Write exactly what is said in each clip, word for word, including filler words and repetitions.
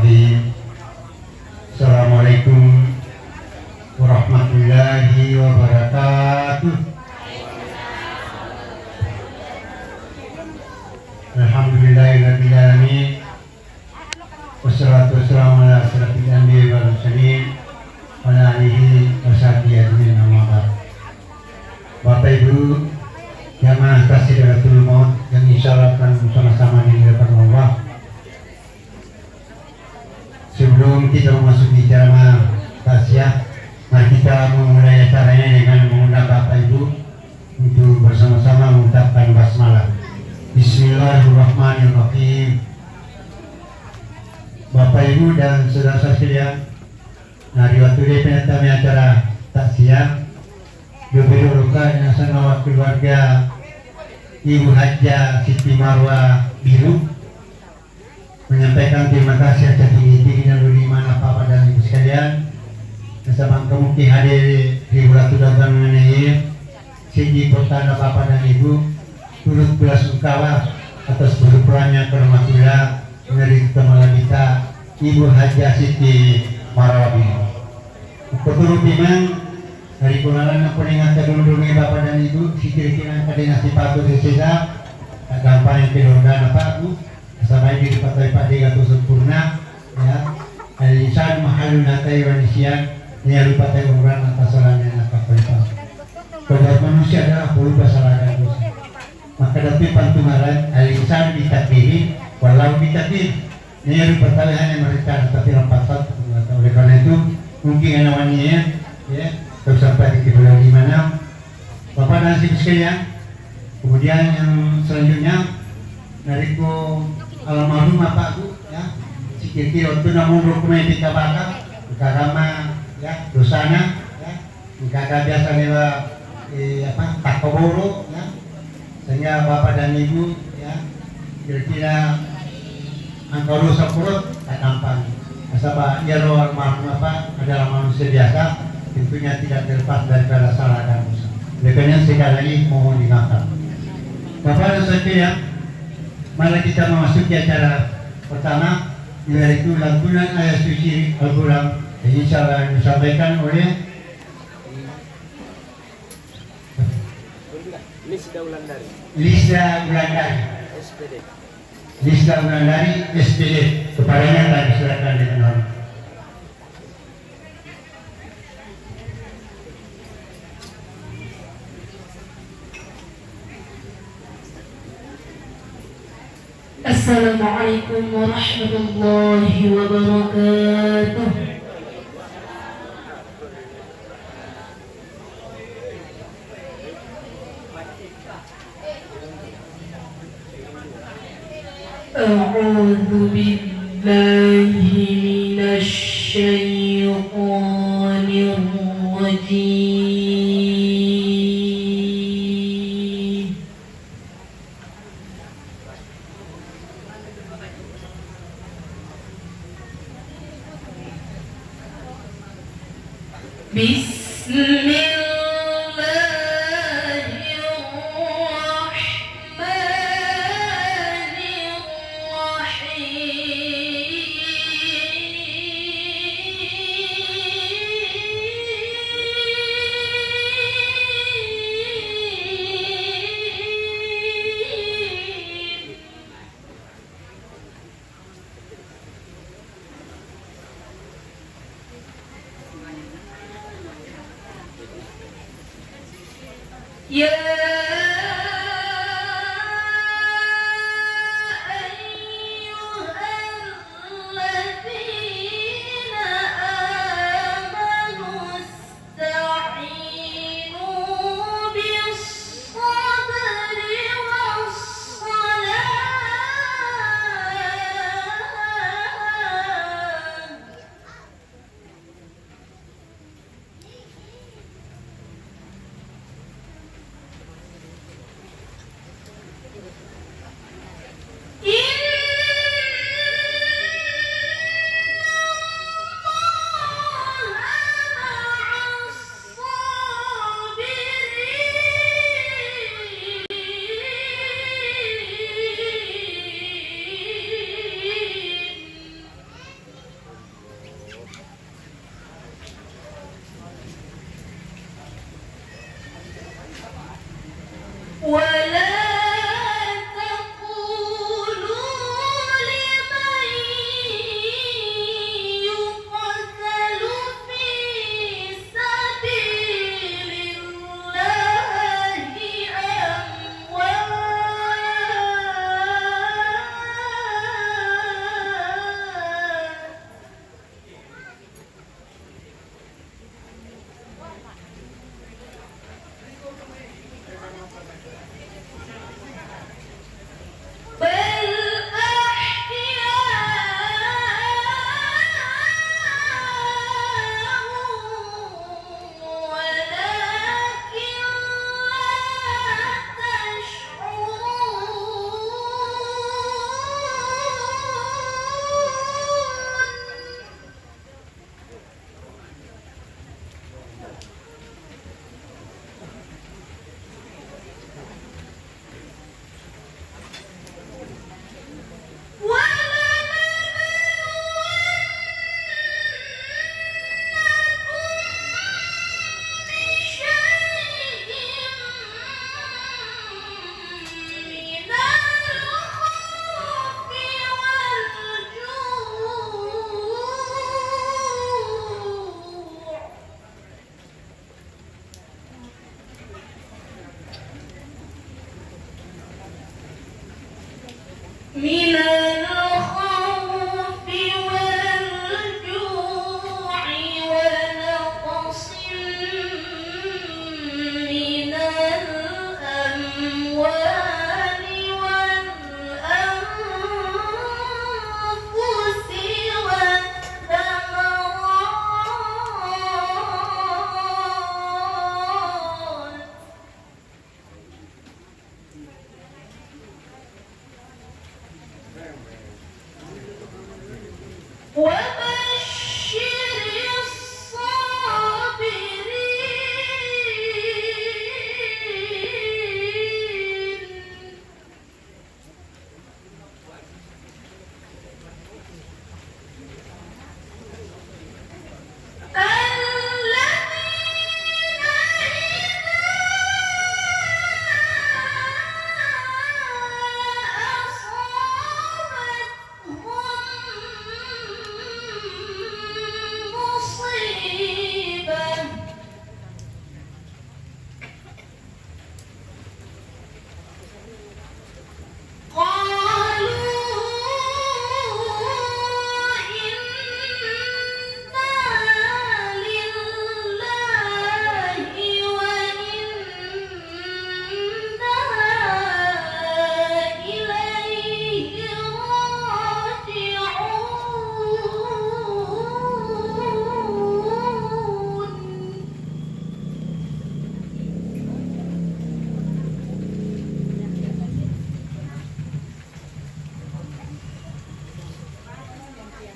Assalamualaikum warahmatullahi wabarakatuh. Alhamdulillahirabbil alamin. Wassalatu wassalamu ala asyrafil anbiya'i wal mursalin wa ala alihi wa sahbihi ajmain, amma ba'd. Bapak Ibu jamaah taksiah Sakradatul Maut yang insyaallah akan bersama-sama di hadapan Allah. Sebelum kita memasuki ceramah taksiah, mari kita memulai acaranya dengan mengundang Bapak Ibu untuk bersama-sama mengucapkan basmalah. Bismillahirrahmanirrahim. Bapak Ibu dan saudara sekalian, nah, ri wettu de' penattama acara taksiah, lebih dulu kan yang sengawa keluarga Ibu Hajjah Siti Marwa Biru menyampaikan terima kasih atas tinggi-tinggi dan lima anak Bapak dan Ibu sekalian. Nasaba engka muki hadir ri bulan Tujuh Agama ini, siji potana Bapak dan Ibu, turut belasungkawa atas berpulangnya ke rahmatullah dari teman kita Ibu Hajjah Siti Marawabi. Kuturu pimang dari pengalan apa yang ada dulu Bapak dan Ibu, sikir-kirang pada nasi patu seseda, tak gampang yang kedua dan apa aku, Nasaba idi ripatai paddega to sempurna, ya. Al-insanu mahallu natai wa nisyan, ya lupa tai umran atas salahnya nakapal. Kodrat manusia adalah pelupa, salah dan dosa. Maka dappi pantungaran, al-insanu bitakdirin, wallahu bitakdir. Ini rupa tali hanya merencana, tapi rampatan. Oleh karena itu, mungkin anak wanita, ya, terus sampai di kedua lima enam, Bapak dan Ibu sekalian, kemudian yang selanjutnya, narekko almarhum bapakku, ya, sikir-kir waktu namun rukun yang kita bakar, karena, ya, dosana, ya, karena biasa lewat, eh, apa, takoboro, ya, sehingga Bapak dan Ibu, ya, kira-kira engka dosa purut, tak gampang. Nasaba iyaro almarhum bapa adalah manusia biasa, tentunya tidak terlepas daripada salah dan dosa. Oleh karena sekali lagi mohon dimaafkan. Bapak dan Ibu sekalian, mari kita memasuki acara pertama, yaitu lantunan ayat suci Al-Quran yang insya Allah disampaikan oleh Lisda Wulandari. Lisda Wulandari. S P D. Lisda Wulandari, S P D. Kepadanya kami silakan dengan hormat. Assalamualaikum warahmatullahi wabarakatuh. أعوذ بالله من الشيطان الرجيم. بسم الله الرحمن الرحيم. يا أيها الذين آمنوا استعينوا بالصبر والصلاة.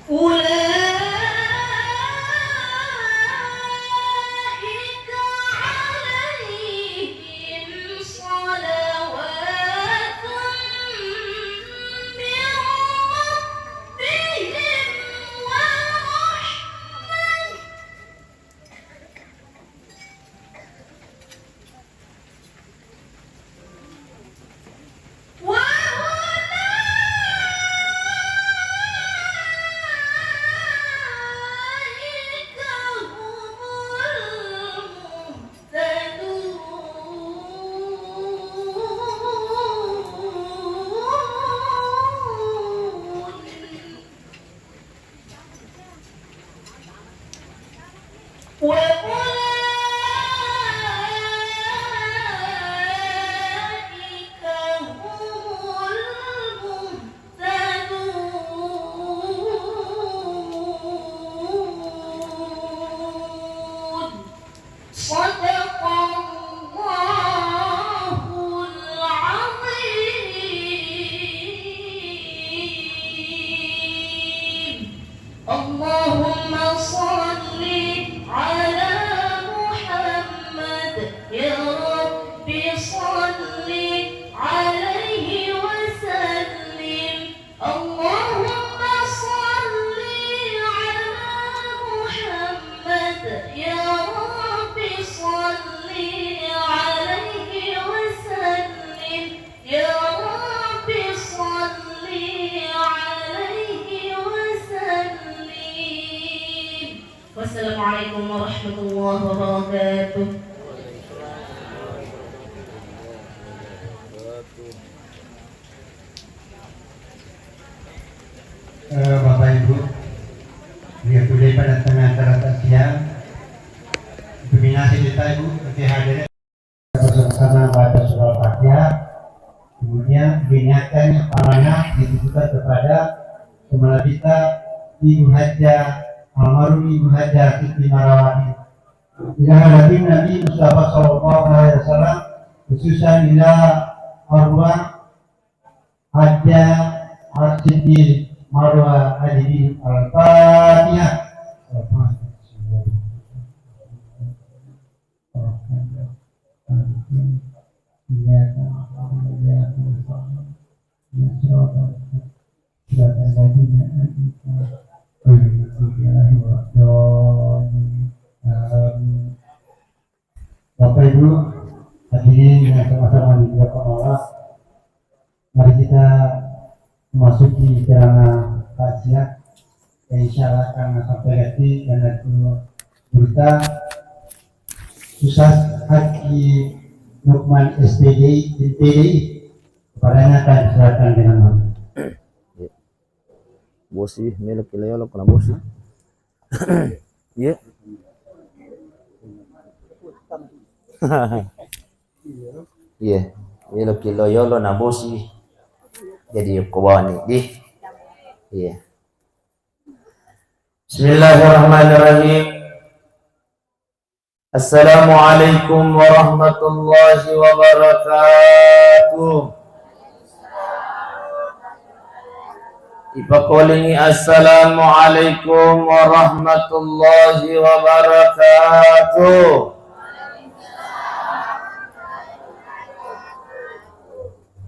أولئك عليهم صلوات من ربهم ورحمة وأولئك هم المهتدون. وأولئك هم المهتدون. صدق الله العظيم. اللهم صل على محمد، يا رب صل عليه وسلم. اللهم صل على محمد، يا رب صل عليه وسلم. يا رب صل عليه وسلم. والسلام عليكم ورحمة الله وبركاته. Eh, Bapak Ibu, yang sudah pada tengah acara takziah, dominasi kita Ibu, oke, hadirin. Bersama-sama baca surah Al-Fatihah, kemudian diniatkan amanah ditujukan kepada kepala kita, Ibu Hajah, almarhum Ibu Hajah Siti Marawati. Ila hadratin Nabi Mustafa sallallahu alaihi wasallam, khususan ila arwah Hajah Siti Marwa Adibin. Al-Fatihah. Al-Fatihah. إياك نعبد وإياك نستعين. اهدنا الصراط المستقيم. صراط الذين أنعمت عليهم غير المغضوب عليهم ولا الضالين. آمين. Bapak Ibu, hadirin yang sama-sama dimuliakan Allah, mari kita memasuki ceramah takziah. Yang insya Allah akan sampai hati dan aku berita Ustaz Haji Lukman S P D I, M P D I. Kepadanya akan diserahkan dengan hormat. Bosi, melo kilo yolo kena bosi. Iya. Iya. Melo kilo yolo na bosi. Jadi ko bawani di. Iya. Bismillahirrahmanirrahim. Assalamualaikum warahmatullahi wabarakatuh. Ipakolingi assalamualaikum warahmatullahi wabarakatuh.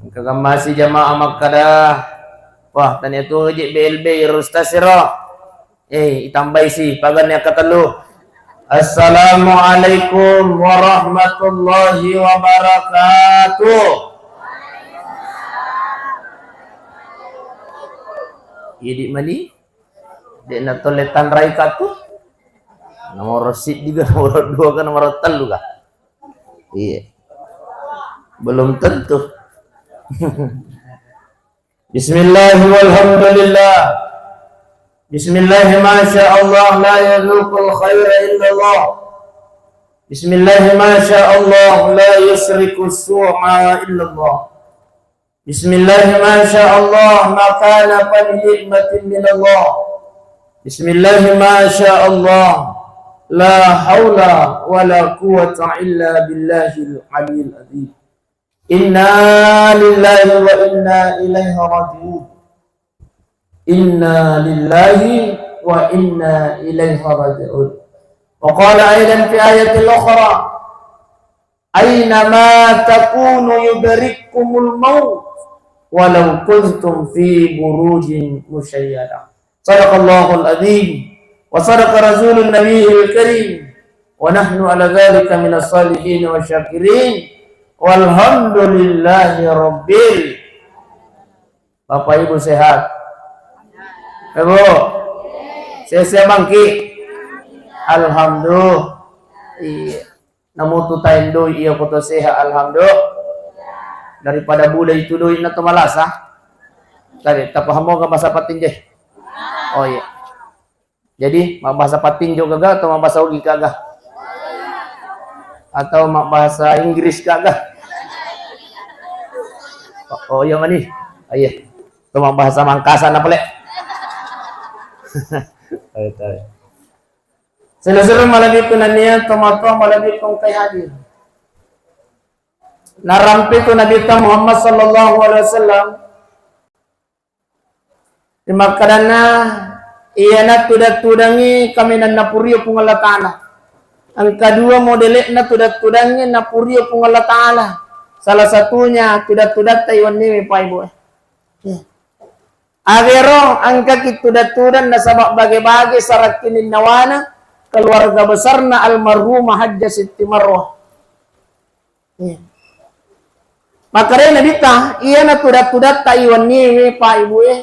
Engka gammasi jamaah makkada, wah, tania tu je B L B iro ustaz iro. Eh, itambai si, paganni akkatellu. Assalamualaikum warahmatullahi wabarakatuh. Idi mani, de' natolle tanrai katu. Nomor siddi ga, nomor dua ga, nomor tellu ga? Iya. Belum tentu. Bismillah walhamdulillah. Bismillah masya Allah la yazuqul khaira illallah. Bismillah masya Allah la yusriku su'a illallah. Bismillah masya Allah ma kana fa ni'matin minallah. Bismillah masya Allah la haula wala quwwata illa billahil aliyil azim. Inna lillahi wa inna ilaihi raji'un. Inna lillahi wa inna ilaihi raji'un. Wa qala aidan fi ayatil ukhra, "Aina ma takunu yudrikkumul maut walau kuntum fi burujin musyayyada." Sadaqallahul adzim wa sadaqa rasulun nabiyil karim wa nahnu ala dzalika minas salihin wa syakirin walhamdulillahi rabbil. Bapak Ibu sehat? Ibu? Sehat-sehat bangki? Alhamdulillah. Iya. Namutu taendoi iya koto sehat, alhamdulillah. Daripada bule itu doi na to malasa. Tadi tapahamo ga bahasa patinje? Oh iya. Jadi, mabbahasa patinjo gaga atau mabbahasa Ugi gaga? Atau mabbahasa Inggris gaga? Oh, oh, iya mani. Oh, iya. Atau mabbahasa Mangkasa na pale. Ayo, ayo. Selesai malebbiku nania tomatoa malebbiku engkai hadir. Narampiku Nabitta Muhammad sallallahu alaihi wasallam. Rimakkadanna, iyana tudang-tudangngi kaminang napurio Puang Allah Ta'ala. Engka dua modele'na tudang-tudangngi napurio Puang Allah Ta'ala. Salah satunya tudang-tudatta iwenniwe, Pak Ibu. Ya. Agero engkaki tudang-tudang nasaba bage-bage sarakkininnawana keluarga besarna almarhumah Hajjah Sitti Marwah. Iya. Makkedai Nabitta, iyana tudang-tudatta iwenniwe, Pak Ibu e,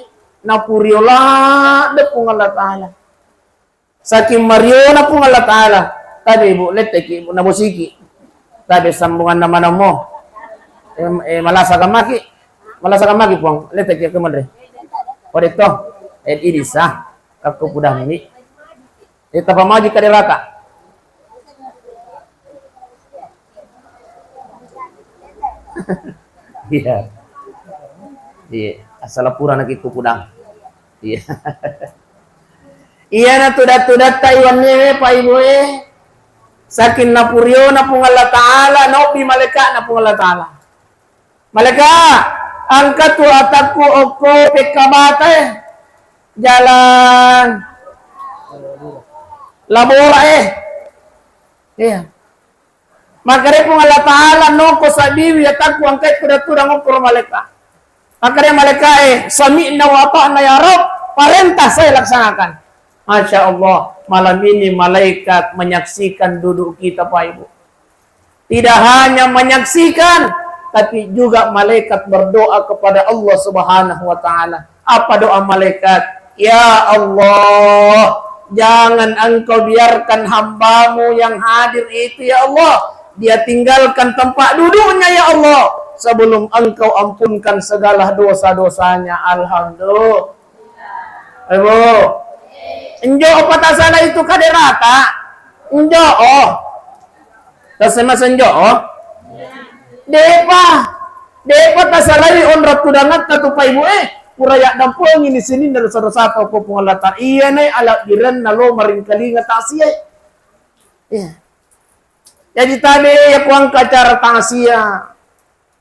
napurio ladde Puang Allah Ta'ala. Saking mariona Puang Allah Ta'ala, tabe Ibu, letteki Ibu, nabosiki. Tabe sambunganna manammo. Eh, eh, malasa kamaki, malasa kamaki Puang, letteki ke menre. Odetto, eh, idisa, kakko pudammi. Eh, tapamaji kaderata. Iya. Iya, asal pura nakikku pudang. Iya. Iyana tudang-tudatta iwenniwe, Pak Ibu e. Saking napuriona Puang Allah Ta'ala, naobbi malaikatna Puang Allah Ta'ala. Malaika, engka tu atakku okko pekkabata e. Jalan Labora e. Iya. Makkedai Puang Allah Ta'ala, noko sabbiwi atakku engkai tudang-tudang okkoro malaika. Makkedai malaika e, sami'na wa ata'na ya Rabb, parentah saya laksanakan. Masya Allah, malam ini malaikat menyaksikan duduk kita, Pak Ibu. Tidak hanya menyaksikan, tapi juga malaikat berdoa kepada Allah Subhanahu wa Ta'ala. Apa doa malaikat? Ya Allah, jangan Engkau biarkan hambamu yang hadir itu, ya Allah, dia tinggalkan tempat duduknya, ya Allah, sebelum Engkau ampunkan segala dosa-dosanya. Alhamdulillah. Ibu, enjo apa tasala itu kaderata? Enjo, oh. Tasema senjo, oh. Depa, depa tasalai onrong tudangatta tu, Pak Ibu e. Pura yaddampengi ni sininna dosa-dosata ko Puang Allah Ta'ala. Iyana alabbirenna lo maringkalinga taksia. Iya. Jadi tabe ya kuangka acara taksia.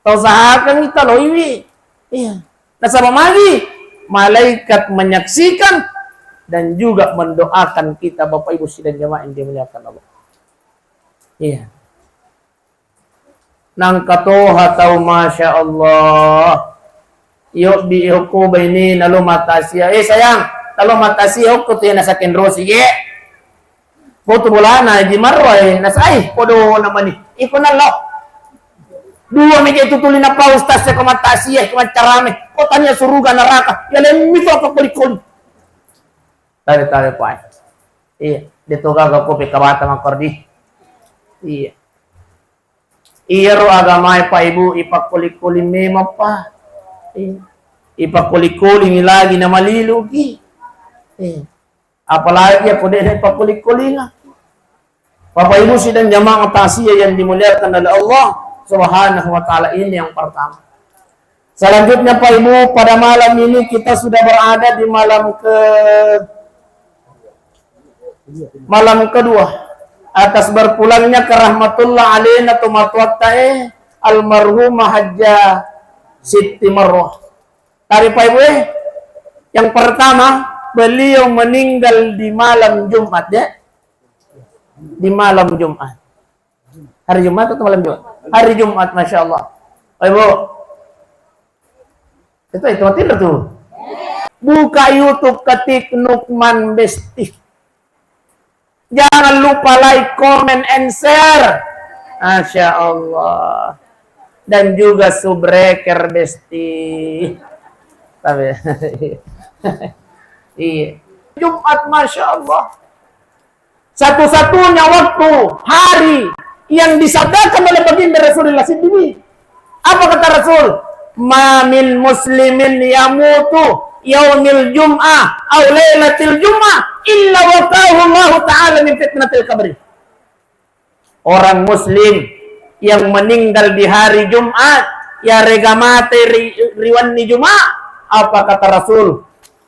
Tausahakan kita loiwi. Iya. Nasaba magi malaikat menyaksikan dan juga mendoakan kita, Bapak Ibu sidang jamaah yang dimuliakan Allah. Iya. Nangka toha tau, Masya Allah. Yobbi okko bainena lo matasia. Eh, sayang, talo matasia okko tu ya nasakenrosi, ye. Foto bolana Haji Marro e, nasai, podo namani. Iko nallo. Dua meja itu tuli napa ustaz e, ko matasia, ko macarame. Ko tania suruga neraka. Ya lemmi to ko koli-koli. Tare-tare, Pak. Iya, de to gaga ko pekkabata makkordi. Iya. Iyaro agamae, Pak Ibu, ipakkoli-koli memang, Pak. Iya. Ipakkoli-kolingi lagi namaliluki. Iya. Apalagi ako de ipakkoli-kolinga. Bapak Ibu sidang jamaah taksia yang dimuliakan oleh Allah Subhanahu wa Ta'ala, ini yang pertama. Selanjutnya, Pak Ibu, pada malam ini kita sudah berada di malam ke, malam kedua atas berpulangnya ke rahmatullah alaina tomatoatta e, almarhumah Hajjah Sitti Marwah. Tadi, Pak Ibu e, Yang pertama, beliau meninggal di malam Jumat, ya. Di malam Jumat. Hari Jumat atau malam Jumat? Hari Jumat, Masya Allah. Oh, Ibu. Itu, itu mati tuh. Buka YouTube, ketik Nukman Besti. Jangan lupa like, comment, and share. Masya Allah. Dan juga subscribe, Besti. Tapi, iya. Jumat, Masya Allah. Satu-satunya waktu, hari yang disabdakan oleh baginda Rasulullah sendiri. Apa kata Rasul? "Ma min muslimin yamutu yaumil jum'ah au lailatil jum'ah illa waqahu Allahu ta'ala min fitnatil qabri." Orang muslim yang meninggal di hari Jumat, yarega mate ri, ri wenni Jumat, apa kata Rasul?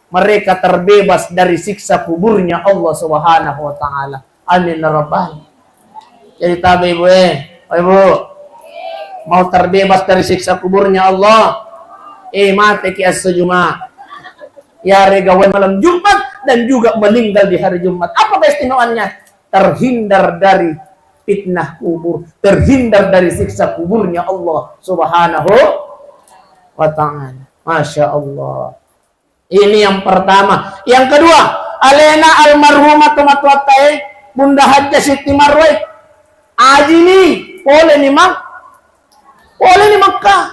Mereka terbebas dari siksa kuburnya Allah Subhanahu wa Ta'ala. Amin ya Rabbal. Jadi tabe, Ibu, eh. Oh, Ibu, mau terbebas dari siksa kuburnya Allah? Eh, mate ki esso Jumat. Yarega wai malam Jumat dan juga meninggal di hari Jumat. Apa keistimewaannya? Terhindar dari fitnah kubur, terhindar dari siksa kuburnya Allah Subhanahu wa Ta'ala. Masya Allah. Ini yang pertama. Yang kedua, alena almarhumah tomatoatta e, Bunda Hajjah Siti Marwai. Aji ni, pole ni Mak-, pole ni Makkah.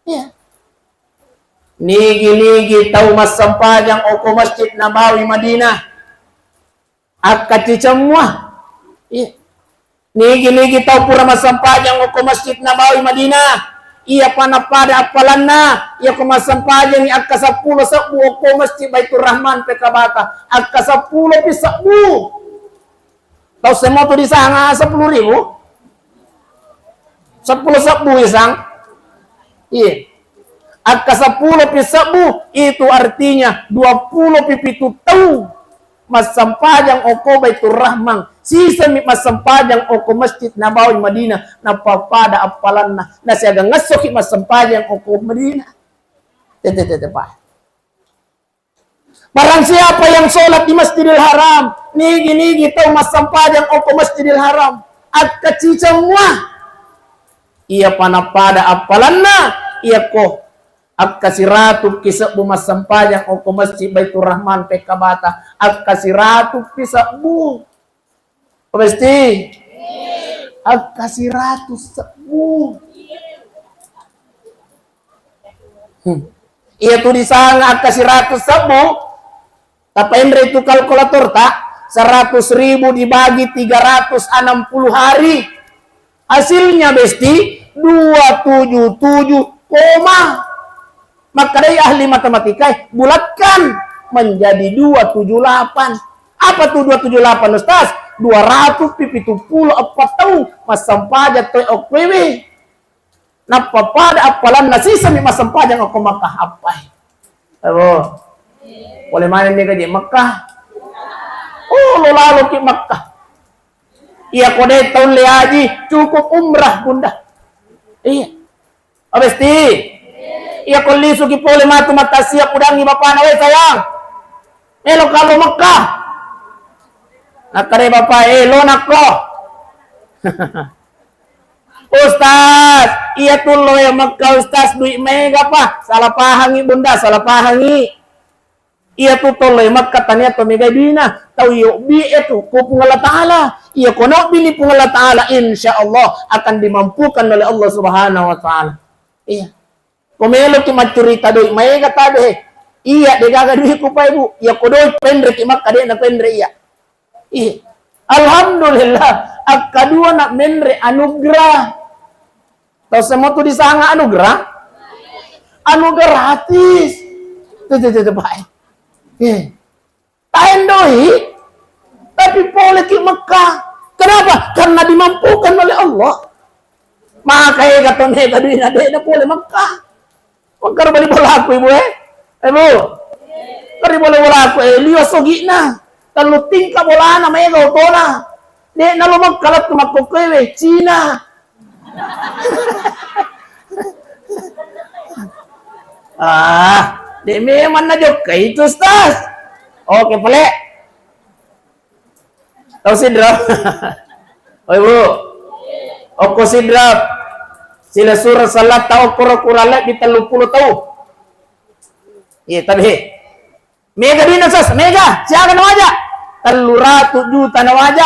Iya. Nigi-nigi tau massempajang oko Masjid Nabawi Madinah. Akkaciceng mua. Iya. Nigi-nigi tau pura massempajang okko Masjid Nabawi Madinah, iya pa napada appalanna, iya ko massempajang akka seppulo sebbu okko Masjid Baitur Rahman Pekabata, akka seppulo pi sebbu. Tau semua tu disanga sepuluh ribu? Seppulo sebbu isang? Iya. Akka seppulo pi sebbu, itu artinya dua puluh pi pitu tau massempajang okko Baitur Rahman, sisami massempajang okko Masjid Nabawi Madinah, napappada appalanna, nasiaga ngessoki massempajang okko Madinah. Tete, tete, Pak. Barang siapa yang sholat di Masjidil Haram, nigi-nigi tau massempajang okko Masjidil Haram, akka ciceng mua. Iya pa napada appalanna, iya ko akka siratu pi sebbu massempajang okko Masjid Baitur Rahman Pekabata, akka siratu pi sebbu. Pasti? Akka siratu sebbu. Hmm. Iya tu disanga akka siratu sebbu, tapaenre tu kalkulator ta, seratus ribu dibagi tiga ratus enam puluh hari. Hasilnya, Besti, dua tujuh tujuh koma. Makkedai ahli matematika, bulatkan menjadi dua tujuh delapan. Apa tu dua tujuh delapan, Ustaz? Dua ratus pi pitu pulo eppa tau massempajang toi okkoewe. Nappa pada appalanna sisami massempajang okko Makkah appai. Ebo. Pole manenni gaji Makkah. Oh, lo lalo ki Makkah. Iya ko de taulle haji, cukup umrah, Bunda. Iya. Abesti. Iya ko lisuki pole matu matasia pudangi bapana, "We sayang, melo kalo Mekka." Nakkeda bapa, "Eh, lo nakko." "Ustaz, iya tullo ya Mekka, Ustaz, duit mega pa." Salah pahangi, Bunda, salah pahangi. Iya tu tollo e Makkah tania to mega dina, tau yobbi e tu ko Puang Allah Ta'ala. Iya ko nobbi ni Puang Allah Ta'ala, insya Allah akan dimampukan oleh Allah Subhanahu wa Ta'ala. Iya. Ko melo ki maccurita doi maega tabe. Iya, de gaga doi ku pai, Bu. Iya ko doi penre ki Makkah, de na penre iya. Iya. Alhamdulillah, akkadua na menre anugerah. Tau semua tu disanga anugerah? Anu gratis. Tuh, tuh, tuh, tuh, Pak. Eh. Taendoi, tapi pole ki Mekah. Kenapa? Karena dimampukan oleh Allah. Maka ega to mega duina de na pole Mekah. Makkaro bali bolaku, Ibu, eh? Eh, Bu. Kari bola-bolaku, eh, liwa sogina. Tellu tingka bolana, mega otona. De na lo Mekka lettu makkokkoewe, Cina. Ah, De memang najokka itu, Ustaz. Oke, pale. Tau Sidrap? Oi, Bu. Okko Sidrap. Sila sura salatta okkoro kurang lebbi telluppulo tau. Iya, tabe he. Mega dina, Sas, mega. Siaga nawaja? Telluratu juta nawaja.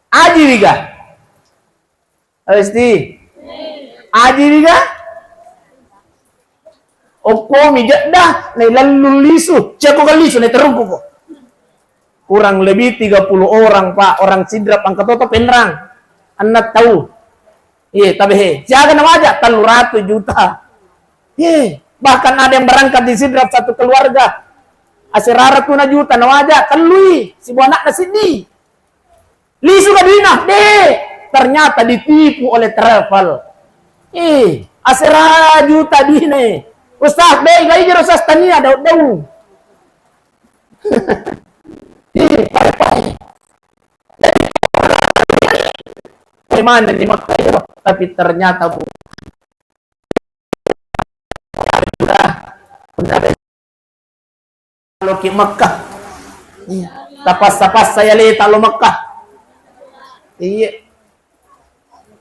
Aji wiga? Esti. Aji wiga? Okko mi jedda, nai lallu lisu. Siako kan lisu, nai terungku ko. Kurang lebih tiga puluh orang, Pak, orang Sidrap, angka toto penrang. Enneng tau. Iye, tabe he. Siaga nawaja? Telluratu juta. Iye, bahkan ada yang berangkat di Sidrap satu keluarga. Asera ratuna juta nawaja, tellui, sibuah anakna siddi. Lisu ka dina, de, ternyata ditipu oleh travel. Eh, asera juta dina. Ustaz, be, gai jero Ustaz tania daun-daun. Eh, pai-pai. Dari mana di Makkah itu? Tapi ternyata, Bu, loki Makkah. Iya. Tapassa-passa ya leta lo Makkah. Iya.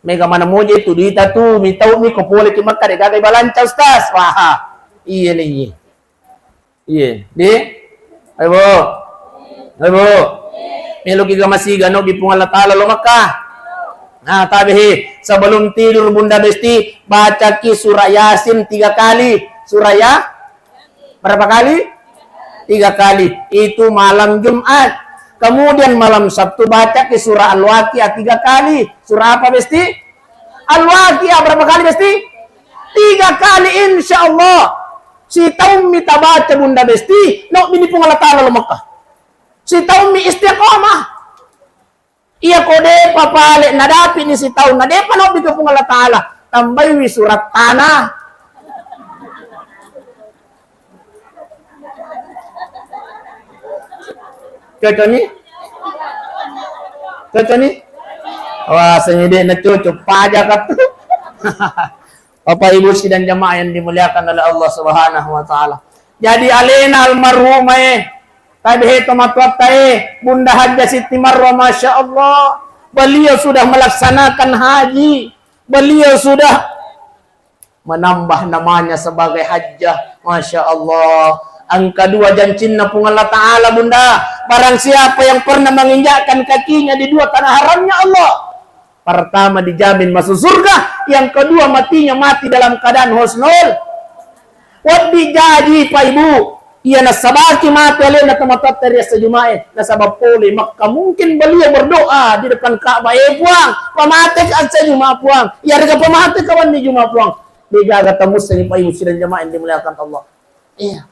Mega mana moje tu duita tu, mitau mi ko pole ki Makkah de gaga balanca, Ustaz. Wah. Iya le, iya. Iye, di? Ayo, Bu. Ayo, Bu. Meloki ga masiga no bi Puang Allah Taala lo Makkah. Nah, tabe he, sebelum tidur Bunda Besti, bacaki surah Yasin tiga kali. Surah ya? Berapa kali? Tiga kali. Itu malam Jumat. Kemudian malam Sabtu bacaki surah Al-Waqiah tiga kali. Surah apa, Besti? Al-Waqiah berapa kali, Besti? Tiga kali, insya Allah. Sitaummi tabaca Bunda Besti, no bini Puang Allah Taala lo Makkah. Sitaummi istiqomah. Iya ko depa pale nadapi ni sitaung, na depa no bini Puang Allah Taala. Tambaiwi surat tanah. Cocok ni? Cocok ni? Wah, sengede na cocok. Paja katu. Bapak Ibu sidang jamaah yang dimuliakan oleh Allah Subhanahu wa Ta'ala. Jadi, alena almarhumah, eh, tabe he tomatoatta, eh, Bunda Hajjah Siti Marwah, Masya Allah. Beliau sudah melaksanakan haji. Beliau sudah menambah namanya sebagai hajjah. Masya Allah. Angka dua jancinna Puang Allah Ta'ala, Bunda. Barang siapa yang pernah menginjakkan kakinya di dua tanah haramnya Allah, pertama, dijamin masuk surga. Yang kedua, matinya mati dalam keadaan husnul. Waddi jaji, Pak Ibu. Iya, nasabaki mate alena tomatoatta ri esso Jumae, nasaba pole Makkah. Mungkin beliau berdoa di depan Ka'bah, "Eh, Puang, pamateka esso Juma, Puang." Iyarega pamateka wenni Juma, Puang. Degaga tamussengi, Pak Ibu sidang jamaah yang dimuliakan Allah. Iya.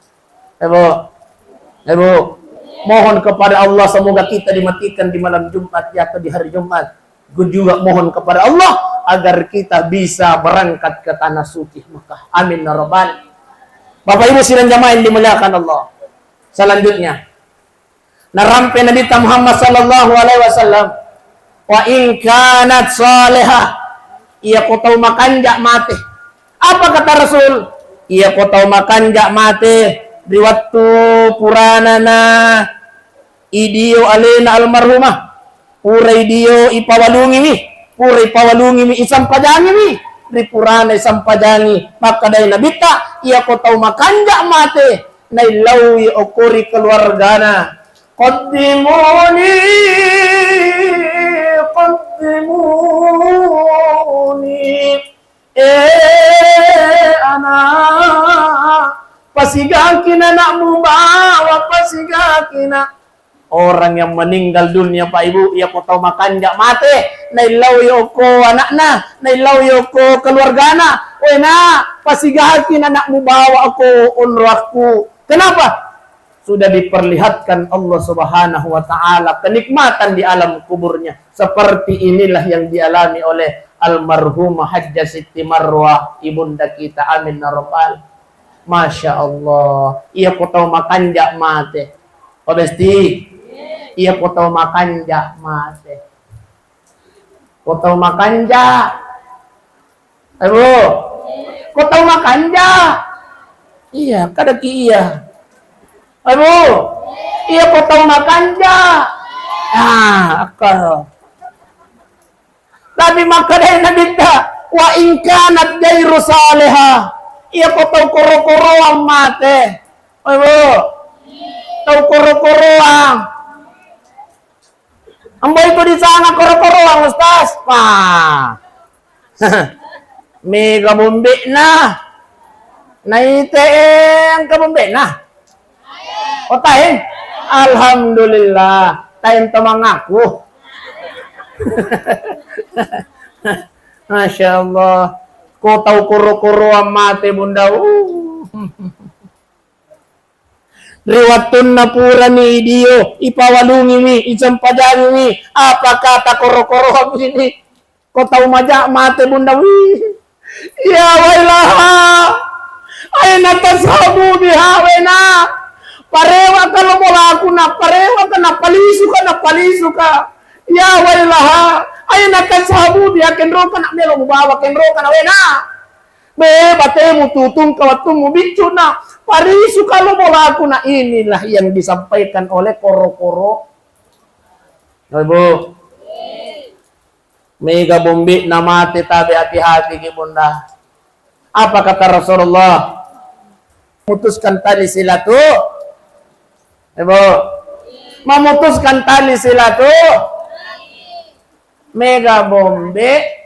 Ibu. Ibu. Mohon kepada Allah semoga kita dimatikan di malam Jumat atau di hari Jumat. Gue juga mohon kepada Allah agar kita bisa berangkat ke tanah suci Mekah. Amin ya rabbal. Bapak Ibu sidang jamaah yang dimuliakan Allah. Selanjutnya, narampe Nabi Muhammad sallallahu alaihi wasallam, "Wa in kanat salihah," iya ko tau makanja mate. Apa kata Rasul? Iya ko tau makanja mate ri wettu puranana idio alena almarhumah. Pura idio ipawalungiwi, pura ipawalungiwi, isampajangiwi. Ri purana isampajangi, makkedai Nabitta, iya ko tau makanja mate, naillauwi okko ri keluargana. "Qaddimuni, qaddimuni." Eh, anak, pasigakina nak mubawa, pasigakina. Orang yang meninggal dunia, Pak Ibu, iya ko tau makanja mate, naillau yoko anakna, naillau yoko keluargana. Wena, pasigakina nak mubawa ko onroakku. Kenapa? Sudah diperlihatkan Allah Subhanahu wa Ta'ala kenikmatan di alam kuburnya. Seperti inilah yang dialami oleh almarhumah Hajjah Siti Marwah, ibunda kita. Amin ya rabbal. Masya Allah. Iya ko tau makanja mate. Pak Besti. Iya ko tau makanja mate. Ko tau makanja. Ayo, Bu. Ko tau makanja. Iya, kadaki iya. Abu, iya ko tau makanja. Ah, akal. Tapi makkedai Nabitta, "Wa in kanat ghairu salihah." Iya ko tau koro-koroang mate. Abu, tau koro-koroang. Ambo itu disanga koro-koroang, Ustaz. Wah. Mega bombe'na. Naite engka bombe'na. Oh, taeng. Alhamdulillah. Taeng to mangaku. Masya Allah. Ko tau koro-koroang mate, Bunda. Uh. Ri wettunna purani idio, ipawalungiwi, isempajangiwi, apakah takoro-koroang ini? Ko tau maja mate, Bunda, wih. Ya wailaha. Aina tashabu biha wena. Parewaka lo bolakuna, parewaka napalisuka, napalisuka. Ya wailaha. Aina tashabu biha, kenroka na melo mubawa, kenroka na wena. Be, batemu tutungka wettummu biccu'na, parisuka lo bolakuna. Inilah yang disampaikan oleh koro-koro. Ibu, mega bombe'na mate, tabe hati-hati ki, Bunda. Apa kata Rasulullah? Memutuskan tali silatu-, Ibu, memutuskan tali silatu-, Mega bombe.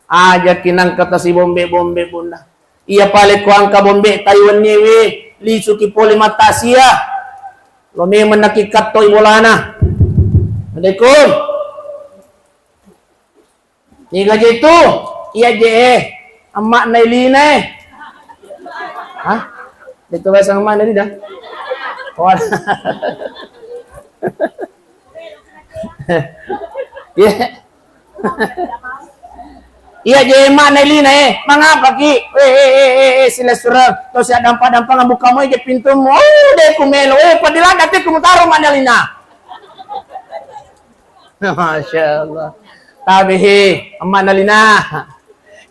Aja kinangka tasi bombe-bombe, Bunda. Iya pale ko angka bombe taiwanniwi, lisuki pole matasia. Lo memang nakikatto i bolana. Assalamualaikum. Niga je tu? Iya je, eh. Amma' na ilina, eh. Hah? Itu bahasa amma' na ilina? Oh. Iya. Iya je, amma' na ilina, eh. Mangapa ki? Eh, eh, eh, eh, eh, sila surang. To siaddampa-dampang buka mo je pintumu. Oh, de' ku melo. Eh, padilada te ku mutaro amma' na ilina. Masya Allah. Tabe he, amma' na ilina.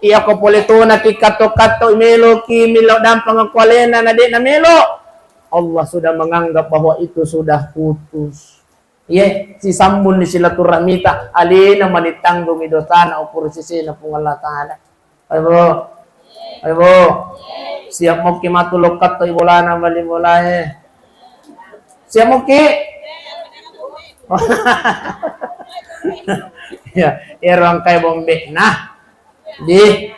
Iya ko pole tona ki katto-katto meloki melo dampang ko alena na de' na melo. Allah sudah menganggap bahwa itu sudah putus. Iye, sisambunni silaturahmita, alena mani tanggungi dosana ukur sisena Puang Allah Ta'ala. Ayo, Bu. Ayo, Bu. Siap moki matu lokkat to ibolana bali bolae. Siap moki? Ya, ero angkai bombe. Nah, di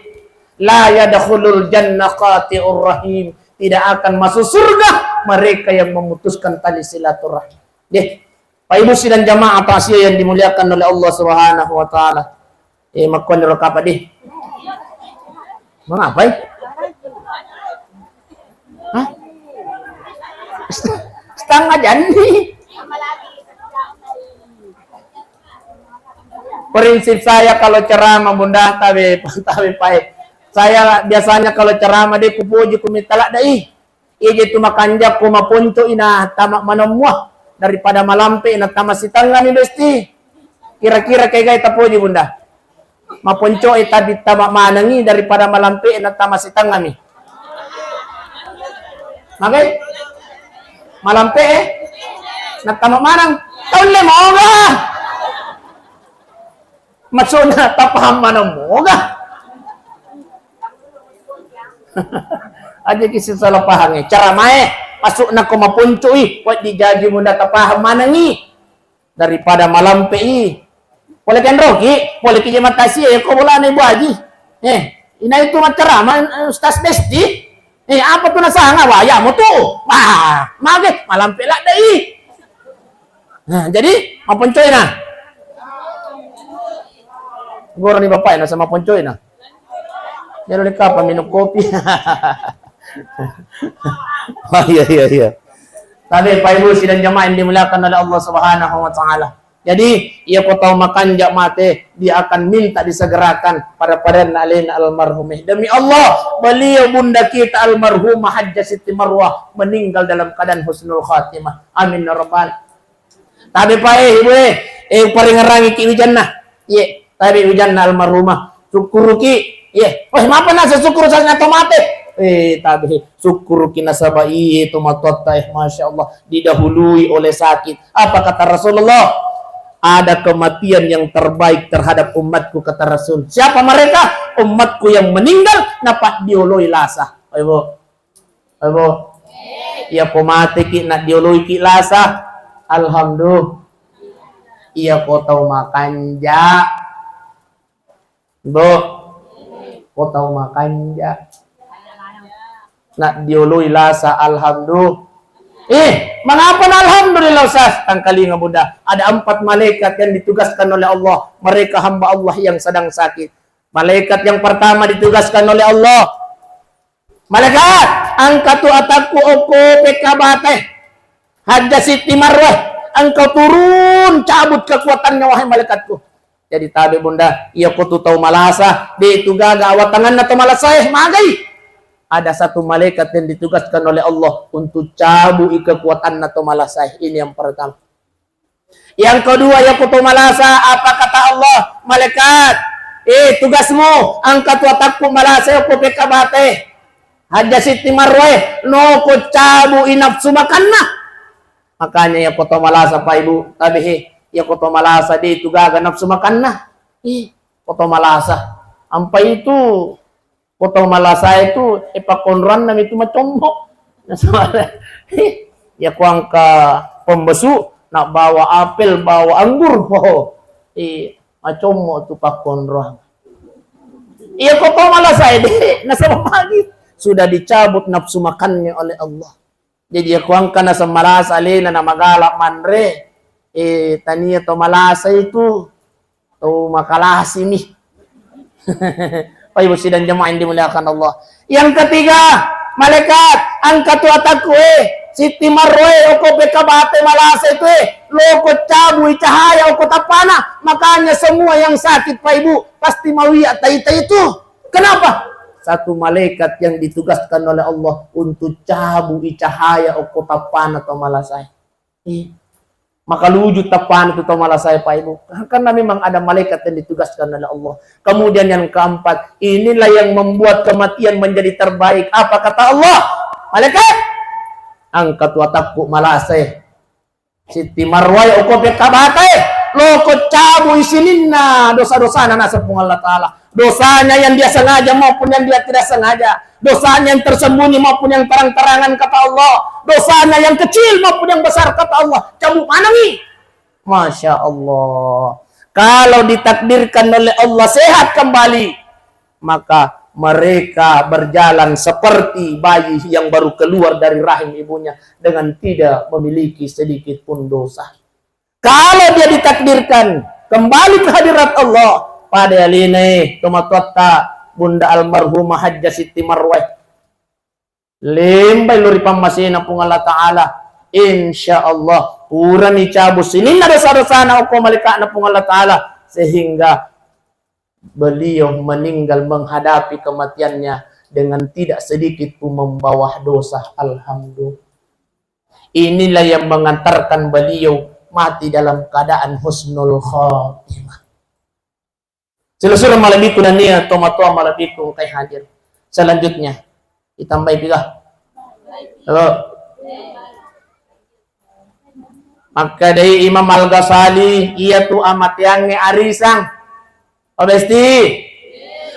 la yadkhulul jannah qati'ur rahim. Tidak akan masuk surga mereka yang memutuskan tali silaturahim. Deh, Pak Ibu sidang jamaah takziah yang dimuliakan oleh Allah Subhanahu wa Ta'ala. Eh, makkuan ro kapa di? Mengapa, eh? Hah? Setengah jani. Prinsip saya kalau ceramah, Bunda, tabe, tabe, Pak, eh. Saya biasanya kalau ceramah deh kupuji, kumitala dai. Iya je tu makanja ko maponco'i na tama manemmuah daripada malampe na tama sitengngami besti. Kira-kira kegai tapoji, Bunda? Maponco'i tapi tama manengi daripada malampe na tama sitengngami. Magai? Malampe, eh? Na tama maneng. Taulle moga. Maksudna tapaham maneng moga. Aja ki salah paham e. Cara mae, masukna ko maponco'i, wedding jaji Bunda tapaham manengi daripada malampe'i. Pole kenroki, pole ki je matasi e, ko bolana Ibu Haji. Eh, inai tu maccarama, eh, Ustaz Besti. Eh, apa tu nasanga? Wah, ya mo tu. Wah, mage, malampe ladde'i. Nah, jadi maponco'i na. Goro ni bapak na sama ponco'i na. Jadi kapa minum kopi. Oh, iya, iya, iya. Tapi Pak Ibu sidang jamaah yang dimuliakan oleh Allah Subhanahu wa Ta'ala. Jadi, iya ko tau makanja mate, dia akan minta disegerakan pada-padanna alena almarhum. Demi Allah, beliau bunda kita almarhumah Hajjah Siti Marwah meninggal dalam keadaan husnul khatimah. Amin ya rabbal. Tabe pa e, Ibu e, eh, paringerangi ki wijanna. Iye, tabe wijanna almarhumah. Sukkuruki, iye. Wah, mapa na sesukuru sasna to mate? Eh, tabe, sukkuruki nasaba iye tomatoatta, eh, Masya Allah, didahului oleh sakit. Apa kata Rasulullah? Ada kematian yang terbaik terhadap umatku, kata Rasul. Siapa mereka? Umatku yang meninggal, napa dioloi lasa. Ayo, Bu. Ayo, Bu. Iya ko mateki, nak dioloiki lasa. Alhamdulillah. Iya ko tau makanja. Bu, ko tau makanja. Nak dioloi lasa, alhamdulillah. Eh, mengapa na alhamdulillah, Ustaz? Tangkalinga, Bunda. Ada empat malaikat yang ditugaskan oleh Allah. Mereka hamba Allah yang sedang sakit. Malaikat yang pertama ditugaskan oleh Allah. Malaikat, angka tu atakku okko P K Bate. Hajjah Siti Marwah, engkau turun, cabut kekuatannya, wahai malaikatku. Jadi tabe, Bunda, iya ko tu tau malasa, de tu gaga awatanganna tau malasae, magai. Ada satu malaikat yang ditugaskan oleh Allah untuk cabui kekuatanna tau malasae. Ini yang pertama. Yang kedua, iya ko to malasa, apa kata Allah? Malaikat, eh, tugasmu, angka tu atakku malasa, iya ko P K Bate. Hajjah Siti Marwah, no ko cabui nafsu makanna. Makanya iya ko to malasa, Pak Ibu, tabe he, iya ko to malasa, de tu gaga nafsu makanna. Ih, ko to malasa. Ampa itu Ko tau malasa itu, eh, pakkonroanna mitu macommo. Nasaba, iya ko engka pembesu, nak bawa apel, bawa anggur. Oh, eh, macommo tu pakkonroan. Iya ko tau malasa itu, nasaba magi sudah dicabut nafsu makannya oleh Allah. Jadi, iya ko engka naseng malasa alena na magala manre, eh, tania to malasa itu, to makalasi mi. Pak Ibu sidang jamaah yang dimuliakan Allah. Yang ketiga, malaikat, angka tu atakku, eh, Siti Marwah, okko P K Bate malasa itu, eh, loko cabui cahaya okko tappana. Makanya semua yang sakit, Pak Ibu, pasti mau iya tai-tai itu. Kenapa? Satu malaikat yang ditugaskan oleh Allah untuk cabui cahaya okko tappana to malasae. Ih, maka luju tappana tu to malasae, Pak Ibu. Karena memang ada malaikat yang ditugaskan oleh Allah. Kemudian yang keempat, inilah yang membuat kematian menjadi terbaik. Apa kata Allah? Malaikat, angka tu atakku malasae. Siti Marwai, okko P K Bate, loko cabui sininna dosa-dosana naseng Puang Allah Ta'ala. Dosanya yang dia sengaja maupun yang dia tidak sengaja. Dosanya yang tersembunyi maupun yang terang-terangan, kata Allah. Dosanya yang kecil maupun yang besar, kata Allah. Cabut manengi. Masya Allah. Kalau ditakdirkan oleh Allah sehat kembali, maka mereka berjalan seperti bayi yang baru keluar dari rahim ibunya dengan tidak memiliki sedikit pun dosa. Kalau dia ditakdirkan kembali ke hadirat Allah, pada alinae tomatoatta Bunda almarhumah Hajjah Siti Marwah, lembai lo ri pammasena Puang Allah Ta'ala, insya Allah purani cabut sininna dosa-dosana okko malaikatna Puang Allah Ta'ala, sehingga beliau meninggal menghadapi kematiannya dengan tidak sedikit pun membawa dosa. Alhamdulillah. Inilah yang mengantarkan beliau mati dalam keadaan husnul khatimah. Silessureng malebbiku nennia tomatoa malebbiku engkae hadir. Selanjutnya, ditambai piga? Halo. Makkedai Imam Al-Ghazali, iyatu amateangnge arisang. Oh, besti.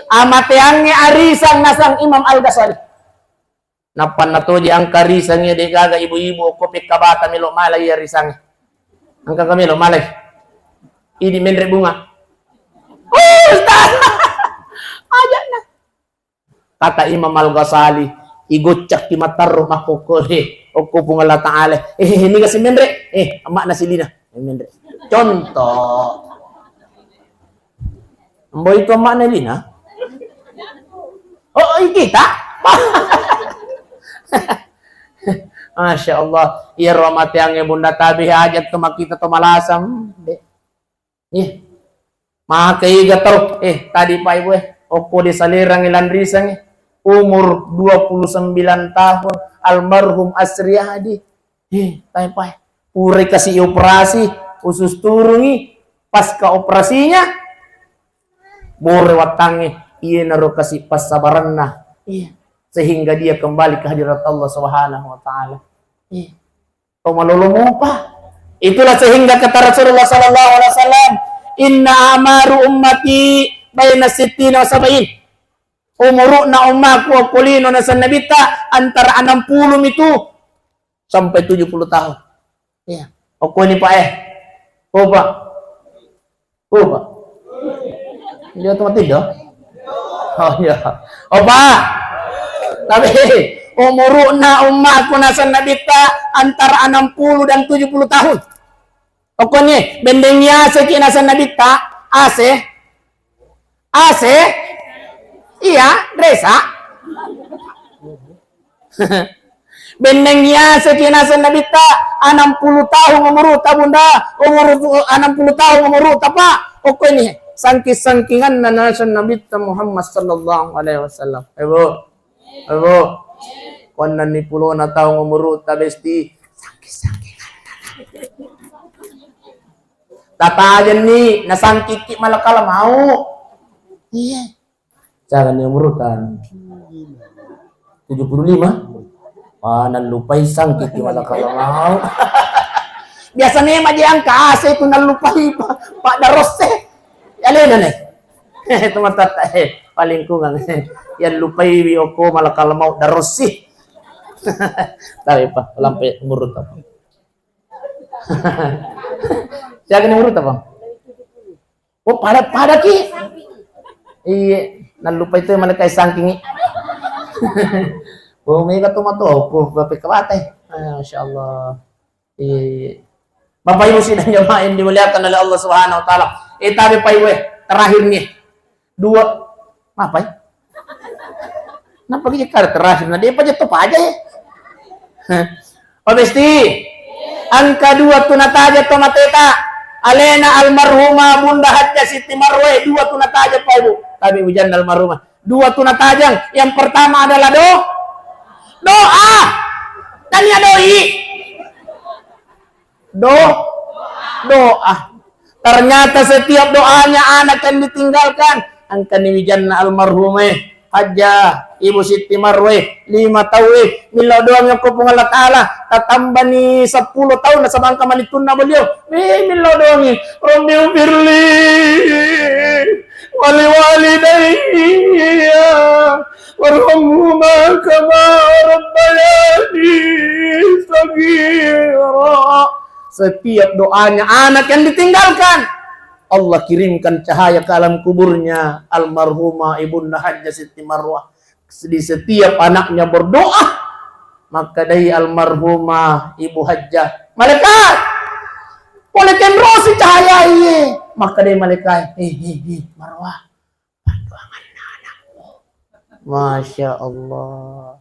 Amateangnge arisang nasang Imam Al-Ghazali. Nappanna toje engka risangnge, de gaga ibu-ibu okko P K Bate melo malai iya risangnge. Engka ka melo malai. Idi menre bunga. Oh, Ustaz. Ajakna. Kata Imam Al-Ghazali, igoccakki matarru makkokkoe, okko Puang Allah Ta'ala. Eh, niga simenre? Eh, amma'na silina. Simenre. Contoh. Mboi tu amma'na lina? Oh, kita? Masya Allah. Iyaro amateangnge Bunda tabe hajat tu makkita to malasang. De. Iya. Maka iga tau, eh, tadi Pak Ibu, eh, okko desa Lerang lanrisangnge, umur dua puluh sembilan tahun, almarhum Asriyadi. Eh, tai Pak, purai kasi operasi, usus turungi, pasca operasinya, bore wattangnge, iyanaro kasi passabaranna. Iya. sehingga dia kembali ke hadirat Allah Subhanahu wa Ta'ala. Iya. To malolo mopa. Itulah sehingga kata Rasulullah sallallahu alaihi wasallam, "Inna amaru ummati baina sittina wa sab'in." Umuru'na ummaku okko lino naseng Nabitta antara enam puluh mitu sampai tujuh puluh tahun. Iya. Okko ni, Pak, eh. Oh, Pak. Oh, Pak. Dia tempat tidur? Oh, iya. Oh, Pak. Tapi umuru'na ummaku naseng Nabitta antara enam puluh dan tujuh puluh tahun. Okko ni, bendeng yaseki naseng Nabitta, ase. Ase? Iya, resa. Benneng yaseki naseng Nabitta, enam puluh tahun umuru'ta, Bunda, umuru enam puluh tahun umuru'ta, Pak. Okko ni, sangking-sangkinganna naseng Nabitta Muhammad sallallahu alaihi wasallam. Eh, Bu. Eh, Bu. Ko enneng pulona tahun umuru'ta, Besti. Sangking-sangkinganna. Tatajenni, nasangkikki malakal mau. Iya. Jangan yang urutan. Tujuh puluh lima. Wah, nallupai sangkikki malakal mau. Biasa memang dia angka ase itu nallupai, Pak, Pak Darosse. Ya, lena nih. Itu matatta, eh, paling kungang. Yang lupai wi oko malakal mau Darossi. Tapi, Pak, lampe ngurut apa? Siaga ni urut apa? Oh, pada, pada ki. Iya, nallupai tu malaikat sangking. Oh, mega tu matu aku bape kawate. Ah, Masya Allah. Iya, iya. Bapak Ibu sidang jamaah yang dimuliakan oleh Allah Subhanahu wa Ta'ala. Eh, tapi Pak Ibu, eh, terakhir nih. Dua, apa ya? Kenapa kita kar terakhir? Nah, dia apa aja tuh aja ya? Hah? Oh, Besti, angka dua tu nataja to mateta. Alena almarhumah Bunda Hajjah Siti Marwah, dua tu nataja Pak Ibu. Tapi hujan almarhumah. Dua tu natajang. Yang pertama adalah do-, doa. Tania doi. Do-, doa. Ternyata setiap doanya anak yang ditinggalkan, angkani wijanna almarhumah Hajjah Ibu Siti Marwah, lima taue, millau doangi ko Puang Allah Ta'ala, tatambani seppulo taun nasaba engka malittunna beliau. Eh, millau doangi, Rabbi ufirli wali walidayya warhamhuma kama rabbayani saghira. Setiap doanya anak yang ditinggalkan, Allah kirimkan cahaya ke alam kuburnya almarhumah Ibunda Hajjah Siti Marwah. Di setiap anaknya berdoa, maka dari almarhumah Ibu Hajjah, "Malaikat, boleh kenrosi cahaya iye." Maka dari malaikat, "Eh, eh, eh, Marwah, bantu anganna anakmu." Masya Allah.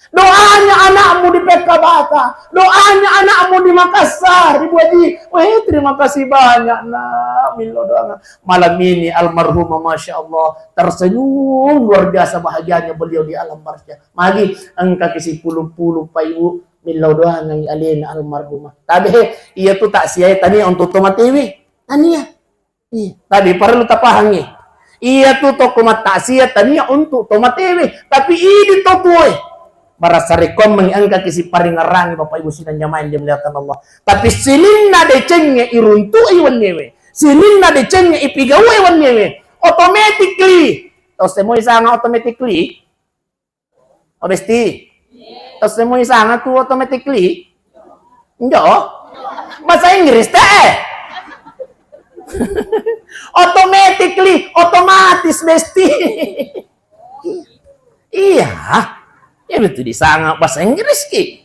Doanya anakmu di Pekkabata, doanya anakmu di Makassar, Ibu Haji. Weh, terima kasih banyak, Nak. Millau doangi. Malam ini almarhumah, Masya Allah, tersenyum luar biasa bahagianya beliau di alam barzah. Magi engka ki sipulung-pulung, Pak Ibu, millau doangi alena almarhumah. Tapi, iya tu takziah tania untuk tomatewe. Tania. Iya, tapi perlu tapahangi. Iya tu toko mattaksiat tania untuk tomatewe, tapi idi to tuoe. Barasa rekommengi engka ki siparingerangi Bapak Ibu sidang jamaah yang dimuliakan Allah. Tapi sininna decengnge iruntu'i wenniewe, sininna decengnge ipigaue wenniewe, automatically, to semoi sanga automatically. Oh, Besti. Terus semua sanga tu automatically. Njo. Bahasa Inggris te. Automatically, otomatis, Besti. Iya. Ya betul disanga bahasa Inggris ki.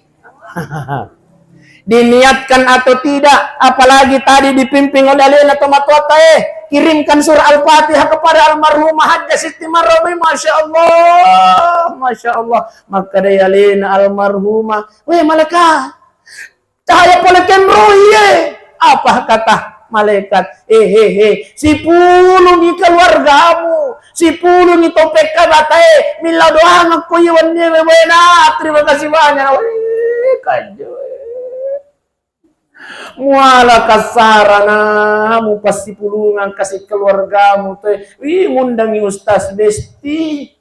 Diniatkan atau tidak, apalagi tadi dipimpin oleh alena tomatoatta, eh, kirimkan surah Al-Fatihah kepada almarhumah Hajjah Siti Marwah. Masya Allah, Masya Allah. Maka dari alena almarhumah, "Weh, malaikat, cahaya pole kenroi, eh." Apa kata malaikat? "Eh, eh, eh, sipulungi keluargamu, sipulungi to Pekkabatae, millau doangekko iye wenniewe, wena, terima kasih banyak." Weh, kanjo. Muala kassarana, mupassipulungang kasi keluargamu te. Wi, ngundangi Ustaz Besti.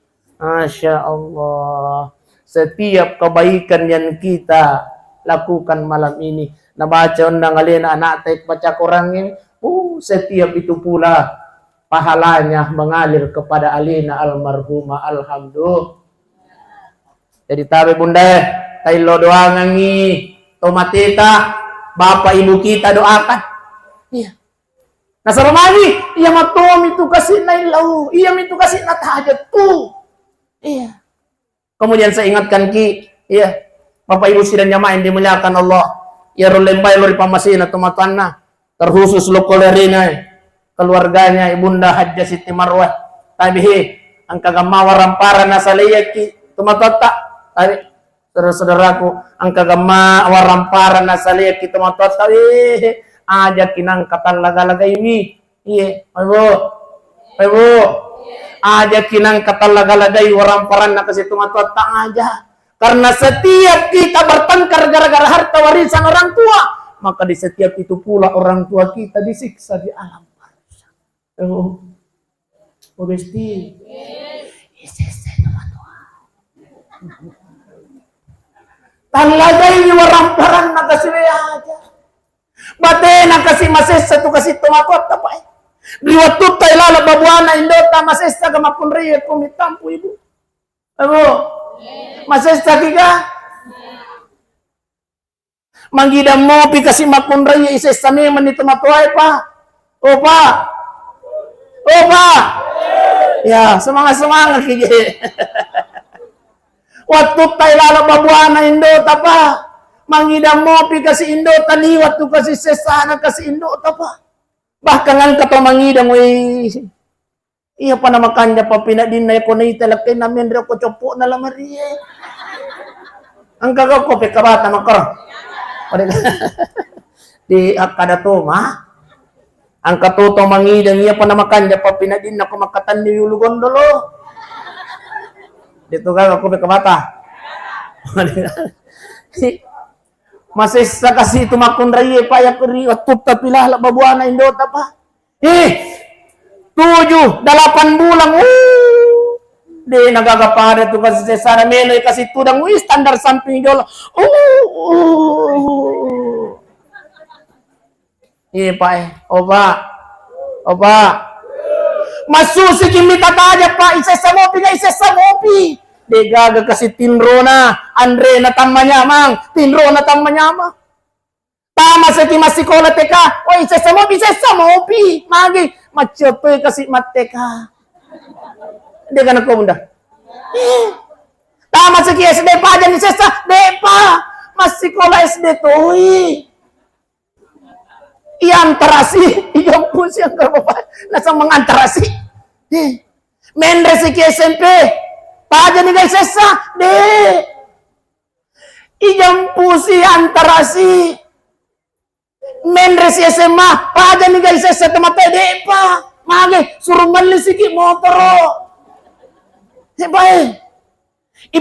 Masya Allah. Setiap kebaikan yang kita lakukan malam ini, nabaca onnang alena anak tek baca Quran ini, uh, setiap itu pula pahalanya mengalir kepada alena almarhumah. Alhamdulillah. Jadi tabe bunda, taillo doangangi tomateta, bapak ibu kita doakan. Iya. Nasaba magi, iya matomi tu kasih naillau, iya mitu kasih natajat tu. Iya. Kemudian saya ingatkan ki, iya, Bapak Ibu sidang jamaah yang dimuliakan Allah, iya ro lembai lo ri pammasena tomatoanna, terkhusus lo kolerina, keluarganya Ibunda Hajjah Siti Marwah. Tabe he, engka gamma warampara nasaleyaki tomatoatta. Tabe, saudara-saudaraku, engka gamma warampara nasaleyaki tomatoatta. Eh, aja kinang katallaga-lagaiwi. Iye, Ibu. Ibu. Aja kinang katallaga-lagai waramparanna kasi tomatoatta aja. Karena setiap kita bertengkar gara-gara harta warisan orang tua, maka di setiap itu pula orang tua kita disiksa di alam barzakh. Oh, oh, besti. Isesse tomatoa. Tallagai waramparanna kasi aja. Batena kasi masessa tu kasi tomatoatta, Pak. Ri wattutta ilala babuana indota masessa ga makunrai ko mitampu ibu. Abu. Masessa ki ga? Mangidang mopi kasi makunrai isessa memang ni tomatoae, Pak. Oh, Pak. Oh, Pak. Ya, semangat-semangat ki je. Wattutta ilala babuana indota, Pak. Mangidang mopi kasi indota liwat tu kasi sessana kasi indota, Pak. Bahkan engka to mangidang, wei. Iya pa namakanja papinadinna, iya ko naita lakkainna menre ko coppo'na lamarie. Engka ga ko pekka bata makkoro. Di akkada to ma. Engka to to mangidang, iya pa namakanja papinadinna ko makkatanni yulu gondolo. De to gaga ko pekka bata. Masessa kasi tu makkunraie, Pak, ya, ri wattutta tu ilala babuana indota, Pak. Eh, tujuh, delapan bulan, uh, de nagaga pada tu kasi sessana, melo kasi tudang, wih, standar samping jolo. Uh, uh, uh. Iya, Pak, eh. Oh, Pak. Oh, Pak. Massusiki mita taja, Pak. Isessa mopi, ga isessa mopi. De gaga kasi tinrona, anrena tammanyamang, tinrona tammanyamang. Tamaseki massikola T K, oh, isessa mopi, isessa mopi. Magi, macciotto kasi matteka. De kana ko bunda. Eh. Tamaseki S D, pajani sessa, de, Pak. Massikola S D toi. Iyantarasi, ijampusi engka bapak, naseng mangantarasi. Eh, menresiki S M P, pajani ga isessa, de. Ijampusi, antarasi. Menresi S M A, pajani ga isessa tomatoae, de, Pak. Mage, suruh mellisiki motoro. Eh, Pak, eh.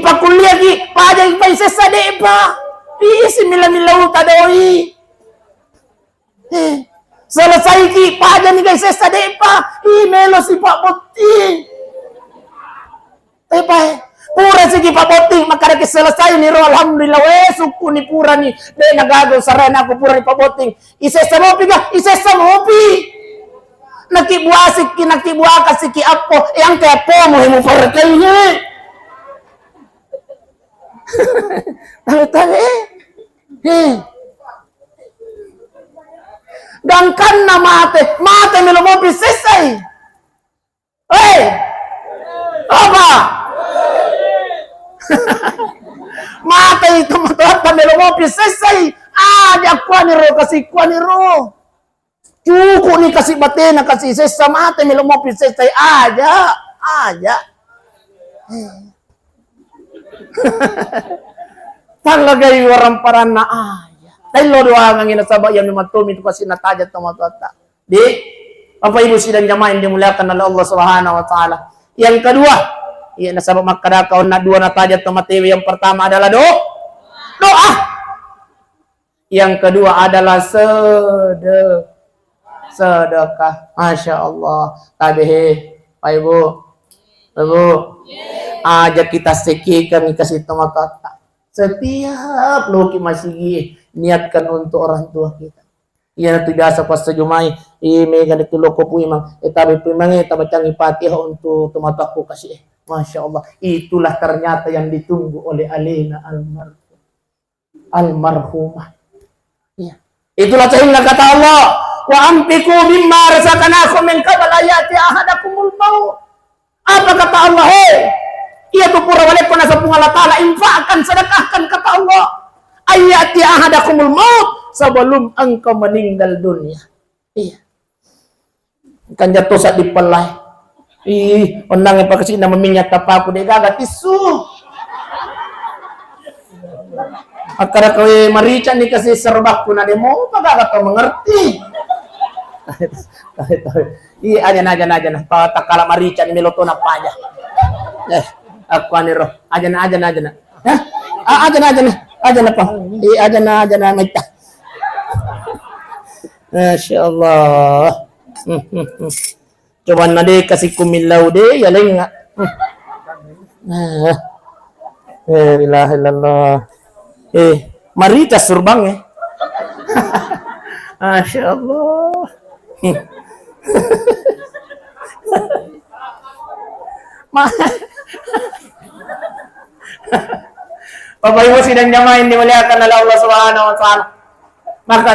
Ipakkulliaki, pajani pa isessa, de'pa. Ih, similla-milla uta doi. Eh, selesaiki, pajani ga isessa, de'pa. Ih, melo si Pak Botting. Eh, Pak, eh. Pura siki Pak Botting, makkedaki selesaini ro, alhamdulillah, weh, sukkuni purani. De' nagaga usarana aku purani Pak Botting. Isessa mopi ga? Isessa mopi. Nakibbuasikki, nakibbuakasiki appo, e engka appomu he muparekai he. Tabe-tabe, eh. He. Gangkanna mate, mate melo mopi sessai. Hei! Apa? Mate itu matoatta melo mopi sessai. Aja kuaniro, kasi kuaniro. Cuku'ni kasi batena, kasi sessa, mate melo mopi sessai. Aja, aja. Tallagai waramparanna aja. Taillo doangangi nasaba iya memang tomi tu kasi nataja tomatoatta. Di, Bapak Ibu sidang jamaah yang dimuliakan oleh Allah Subhanahu wa Ta'ala. Yang kedua, iya nasaba makkadaka onna dua nataja tomatewe, yang pertama adalah do-, doa. Yang kedua adalah sede-, sedekah. Masya Allah. Tabe he, Pak Ibu. Ibu. Aja kita sekikan kasih tomatoatta. Setiap loki masigi, niatkan untuk orang tua kita. Iyanatu biasa passajumai, eh, mega tu loko puimang, eh, tabe puimang, eh, tabacangi Fatihah untuk tomatoakku kasih, eh. Masya Allah, itulah ternyata yang ditunggu oleh alena almarhum. Almarhumah. Iya. Itulah sehingga kata Allah, "Wa anfiqu mimma razaqnakum min qabl an ya'tiya ahadakumul maut." Apa kata Allah? Hei, iya tu pura walekko nasabung Allah Ta'ala, infakkan, sedekahkan, kata Allah. "An ya'tiya ahadakumul maut," sebelum engkau meninggal dunia. Iya. Kan jatuh saat dipelai. Ih, onnang pakasina meminyak tapaku de gaga tisu. Akkada kowe marica ni kasi serbakku na demo pagaga to mengerti. Iya, aja na, aja na, aja na. Takkala marica ni melo to napaja. Eh, aku aniro. Aja na, aja na, aja na. Hah? Ah, aja na, aja na. Aja na, Pak. Iya, aja na, aja na, maitta. Masya Allah. Coba na de kasi kumillau de, ya lenga. Ah. Eh, ilaha illallah. Eh, marita surbang, eh. Masya Allah. Ma- Bapak Ibu sidang jamaah yang dimuliakan oleh Allah Subhanahu wa Ta'ala. Maka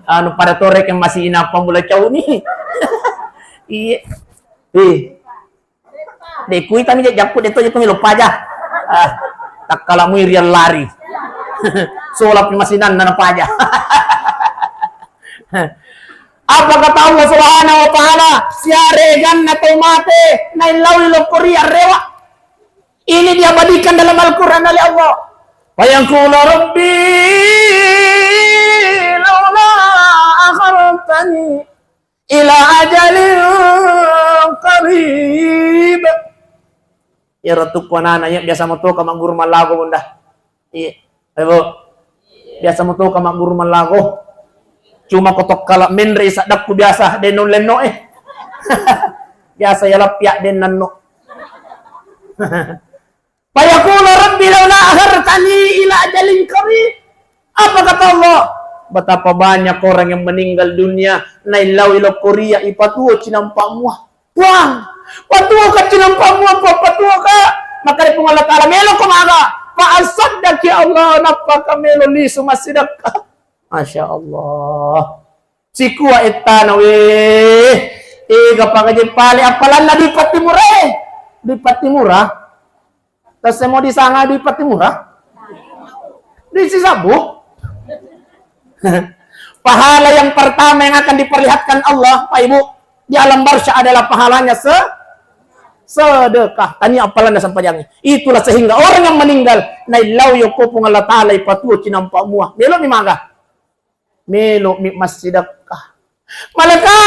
anu pada torek yang masih inapa mula cau ni. Iya. Eh. De kuita mi jakku de to je pemilo paja. Ah, takkala mui rial lari. Sola pi masinanna na paja. Apa kata Allah Subhanahu wa Ta'ala? Siareganna tau mate, naillaui lokkoria rewa. Ini diabadikan dalam Al-Quran oleh Allah. Fayaqulu rabbi laula akhartani ila ajalin qarib. Ya ratukku anana, ya biasa motoka magguru mallago, Bunda. Iya. Ayo, Bu. Biasa motoka magguru mallago. Cuma kotokkala menre saddakku biasa de nulle no eh. Biasa ya lappiak de nanno. Fayaqulu rabbi laula akhartani ila ajalin qarib. Apa kata Allah? Betapa banyak orang yang meninggal dunia, naillau ilokkoria ipatuo cinampa mua. Puang, patuo ka cinampa mua, Puang, patuo ka. Maka di Puang Allah Ta'ala, melo ko maga. Fa asaddaq ya Allah, nappa ka melo lisu massidakka. Masya Allah. Sikua ettana weh. Ega pangaji pale appalanna di Pattimura eh. Di Pattimura. Tassemo disanga di Pattimura. Di Sisabu. Pahala yang pertama yang akan diperlihatkan Allah, Pak Ibu, di alam barzah adalah pahalanya se sedekah. Tania appalanna sempajangi. Itulah sehingga orang yang meninggal naillau yokko Puang Allah Ta'ala ipatuo cinampa mua. Melo mi maga. Melo mi massidekka. Maleka,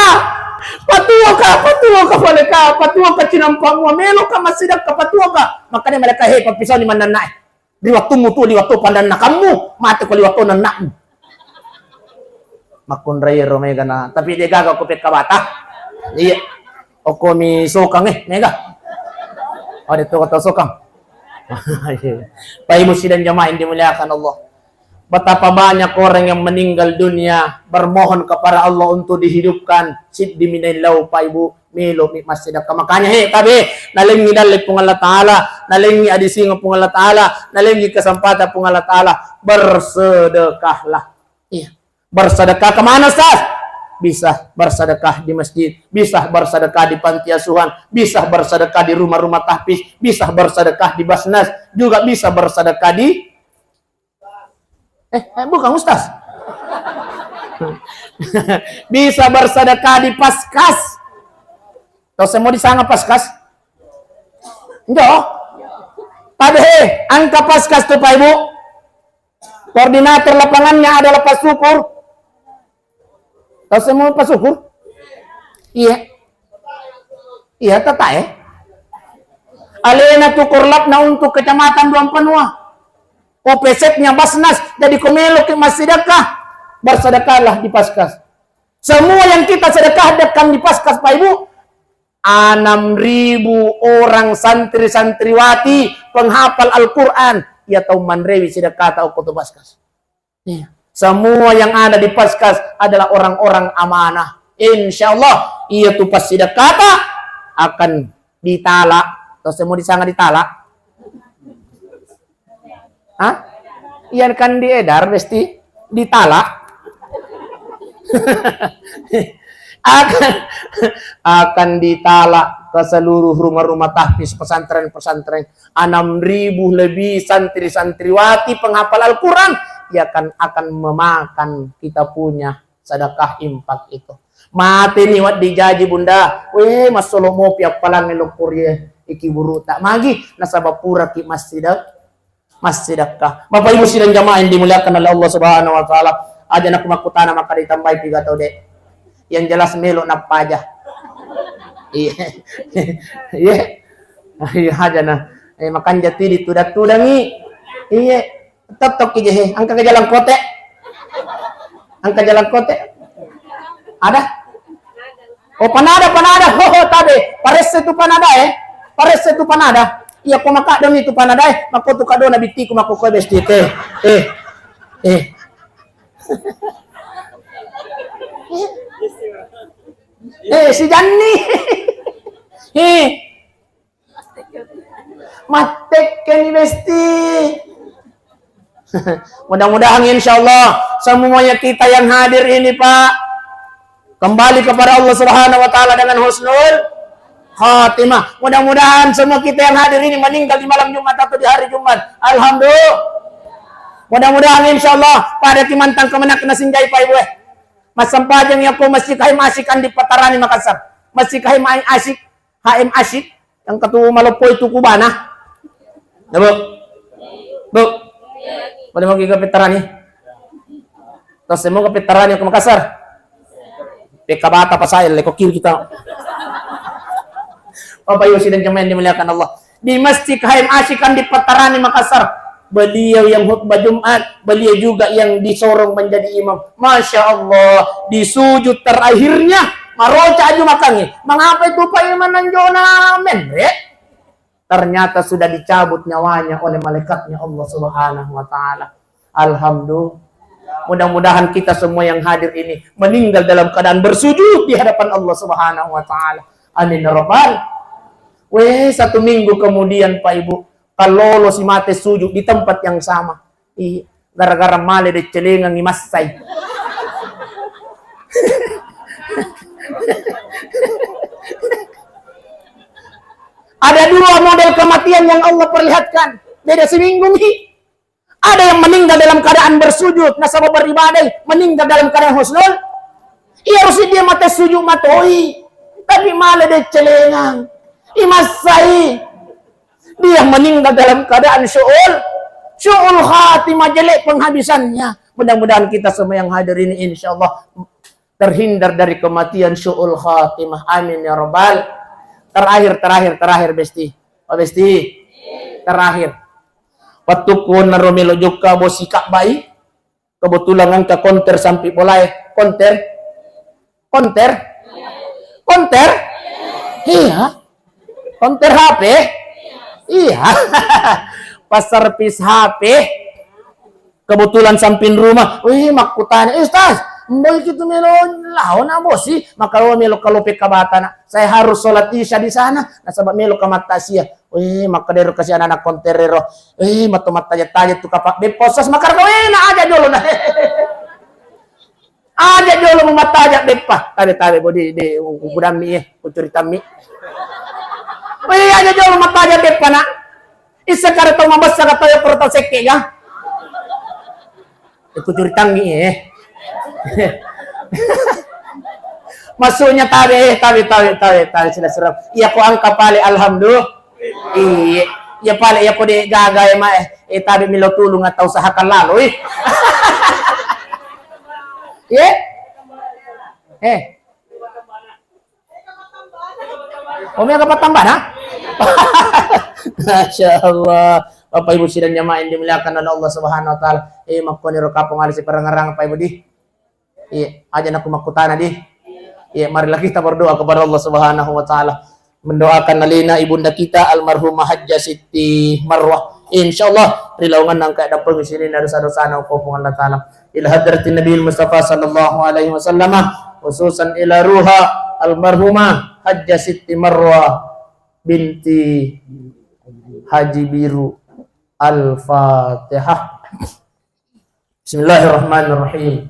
patuo ka, patuo ka, maleka, patuo ka cinampa mua, melo ka massidekka, patuo ka. Makanya maleka, he, pappisau ni mananna eh. Di wattummu tu, di wattu pandanna kammu, mate ko di wattu nanakmu. Makkunrai ro mega na, tapi de gaga ko pekka bata. Iya. Okko mi sokang eh, mega. Oh, de to kata sokang. Pak Ibu sidang jamaah yang dimuliakan Allah. Betapa banyak orang yang meninggal dunia bermohon kepada Allah untuk dihidupkan. Siddi minaillau Pak Ibu, melo mi massedekah. Makanya he tabe, nalengi dalle Puang Allah Ta'ala, nalengi adising Puang Allah Ta'ala, nalengi kesempatan Puang Allah Ta'ala, bersedekahlah. Iya. Bersedekah kemana, Ustaz? Bisa bersedekah di masjid, bisa bersedekah di panti asuhan, bisa bersedekah di rumah-rumah tahfiz, bisa bersedekah di Basnas, juga bisa bersedekah di Eh, eh, bukan Ustaz. Bisa bersedekah di Paskas. Tahu semua di sana Paskas? Enggak. Tapi he, angka Paskas tuh Pak Ibu. Koordinator lapangannya adalah Pak Syukur. Tahu semua Pak Syukur? Iya. Iya, tata eh. Alena tu korlapna untuk Kecamatan Duampanua. Opesetnya Basnas, jadi ko meloki massedekah, bersedekahlah di Paskas. Semua yang kita sedekahkan di Paskas, Pak Ibu, Enam ribu orang santri-santriwati penghafal Al-Quran, iya tau manrewi sidekkata okko tu Paskas. Iya. Semua yang ada di Paskas adalah orang-orang amanah. Insya Allah, iya tu passidekkata akan ditala. Tau semua disanga ditala? Hah? Iya kan diedar, Besti? Ditala? Akan, akan ditala ke seluruh rumah-rumah tahfiz, pesantren-pesantren. Enam ribu lebih santri-santriwati penghafal Al-Quran, ya kan, akan memakan kita punya sedekah infak itu. Mateni wedding jaji, Bunda. Weh, massolo mopi appalang lokkorie iki buruta. Magi nasaba puraki massidek-, massidekka. Bapak Ibu sidang jamaah yang dimuliakan oleh Allah Subhanahu wa Ta'ala, aja naku makkutana maka ditambahi piga tau, Dek. Yang jelas melo nappaja. Iya. Iya. Iya aja nah. Eh, makanja tidi tudang-tudangi. Iya. Tettokki je, he. Engka ke jalan kote? Engka jalan kote? Ada? Oh, panada, panada. Oh, oh, tabe. Paresse tu panada, eh. Paresse tu panada. Iya, ko makadong itu panada, eh. Makko tu kadona bittiku, makko koe besti te. Eh. Eh. Eh, si Janni. Eh. Mattekkeni, Besti. Mudah-mudahan, insya Allah, semuanya kita yang hadir ini, Pak, kembali kepada Allah Subhanahu wa Ta'ala dengan husnul khatimah. Mudah-mudahan semua kita yang hadir ini meninggal di malam Jumat atau di hari Jumat. Alhamdulillah. Mudah-mudahan, insya Allah, pada kimantang kemenak nasinjai, Pak Ibu, eh. Massempajang yako Masjid Haim Asik Andi Patarani Makassar. Masjid Haim Asik, H M Asik, yang ketu maloppoi tuku bana. Ya, Bu? Bu? Pada mau ke Petarani? Terus semua ke Petarani ke Makassar? P K Bata Pasail, leko kiri kita. Bapak Ibu sidang jemaah yang dimuliakan Allah. Di Masjid Haim Asik Andi Patarani Makassar. Beliau yang khutbah Jumat, beliau juga yang disorong menjadi imam. Masya Allah, di sujud terakhirnya, maroca aju makangi. Mengapa itu Pak Imam nanjona menre? Ternyata sudah dicabut nyawanya oleh malaikatnya Allah Subhanahu wa Ta'ala. Alhamdulillah. Mudah-mudahan kita semua yang hadir ini meninggal dalam keadaan bersujud di hadapan Allah Subhanahu wa Ta'ala. Amin ya Rabbal. Weh, satu minggu kemudian, Pak Ibu, kalau si mate sujud di tempat yang sama. Iya, gara-gara male deccelengangi massai. Ada dua model kematian yang Allah perlihatkan. Beda seminggu mi. Ada yang meninggal dalam keadaan bersujud, nasaba beribadai, meninggal dalam keadaan husnul. Iya harus dia mate sujud matoi. Tapi male deccelengang. Imassai. Dia meninggal dalam keadaan syu'ul, syu'ul khatimah, jelek penghabisannya. Mudah-mudahan kita semua yang hadir ini, insya Allah, terhindar dari kematian syu'ul khatimah. Amin ya Rabbal. Terakhir, terakhir, terakhir, Besti. Pak Besti. Terakhir. Waktu ku naro melo jokka bosi Ka'bai. Kebetulan engka konter sampi bolae. Konter? Konter? Konter? Iya. Konter H P? Iya. Pas servis H P. Kebetulan samping rumah. Wih, makkutana, "Eh, Ustaz, mboi kitu melo lao na bosi?" Maka lo melo kalope kabata na. Saya harus sholat isya di sana. Nasaba melo kamattasia. Weh, makkedaro kasi anak-anak konterero. Weh, matto mattaja-taja tu kapa. Beppa Ustaz, makar kau enak aja jolo na. Aja jolo mu mattaja beppa. Tabe, tabe, bodi, de, ukudammi, eh, kucuritammi. Weh, aja jolo mattaja beppa, nak. Issa kada tau mabessa ka tau, ya, pura tau sekke, ya. Iku curitangngi, eh. Maksudnya tabe, eh, tabe, tabe, tabe, tabe, sila surang. Iya ko angka pale, alhamdulillah. Iya, iya pale, iya ko de gaga, eh, ma, eh, eh, tabe milo tulung atau usahakan lalo, eh. Iya? Eh. Oh, mega patambana? Masya Allah. Bapak Ibu sidang jamaah yang dimuliakan oleh Allah Subhanahu wa Ta'ala. Eh, makkoniro kapong alisi parangarang, Pak Ibu di. Iya, aja naku makkutana di. Iya, marilah kita berdoa kepada Allah Subhanahu wa Ta'ala. mendoakan alena ibunda kita almarhumah Hajjah Siti Marwah. Insyaallah ri laonganna engka dampeng sininna dosa-dosana ko Puang Allah Taala. Ila hadratin Nabi Mustafa sallallahu alaihi wasallam, khususan ila ruha almarhumah Hajjah Siti Marwah binti Haji Biru. Al-Fatihah. Bismillahirrahmanirrahim.